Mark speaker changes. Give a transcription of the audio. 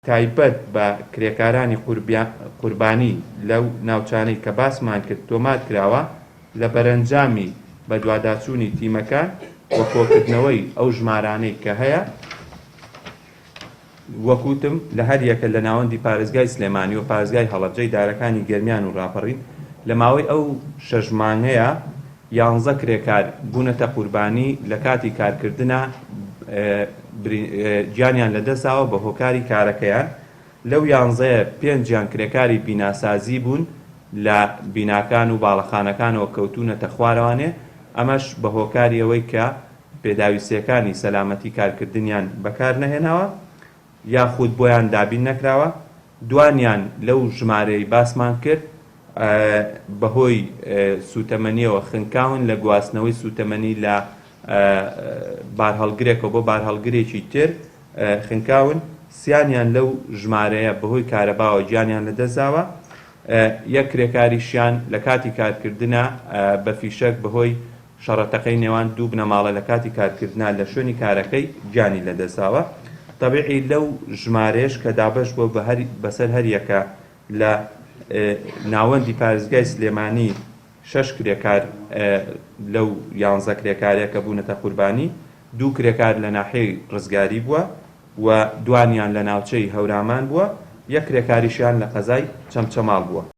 Speaker 1: تایبەت بە کرێکارانی قوربانی لەو ناوچانەی کە باسمان کرد تۆمار کراوە، لە بەرەنجامی بەدواداچوونی تیمەکان و کۆکردنەوەی ئەو ژمارانەی کە هەیە، وەک وتم لە هەریەکە لە ناوەندی پارێزگای سلێمانی و پارێزگای هەڵەبجە ئیدارەکانی گەرمیان و ڕاپەڕین لە ماوەی ئەو شەش مانگەیا یانزە کرێکار بوونەتە قوربانی لە کاتی کارکردنا گیانیان لەدەستداوە بە هۆکاری کارەکەیان، لەو یانزەیە پێنجیان کرێکاری بیناسازی بوون لە بیناکان و باڵەخانەکانەوە کەوتوونەتە خوارەوانێ، ئەمەش بە هۆکاری ئەوەی کە پێداویستییەکانی سەلامەتی کارکردنیان بەکارنەهێناوە یاخود بۆیان دابین نەکراوە، دوانیان لەو ژمارەی باسمان کرد بەهۆی سووتەمەنییەوە خنکاون لە گواستنەوەی سووتەمەنی لە بارهەڵگرێکەوە بۆ بارهەڵگرێکی تر خنکاون، سیانیان لەو ژمارەیە بەهۆی کارەباوە گیانیان لەدەستداوە، یەک کرێکاریشیان لە کاتی کارکردنا بە فیشەک بەهۆی شەڕە تەقەی نێوان دوو بنەماڵە لە کاتی کارکردنا لە شوێنی کارەکەی گیانی لەدەستداوە. تەبیعی لەو ژمارەیەش کە دابەش بووە بە هەر بەسەر هەریەکە لە ناوەندی پارێزگای سلێمانی شەش کرێکار لەو یانزە کرێکارە کە بوونەتە قوربانی، دوو کرێکار لە ناحیەی ڕزگاری بووە و دوانیان لە ناوچەی هەورامان بووە، یەک کرێکاریشیان لە قەزای چەمچەماڵ بووە.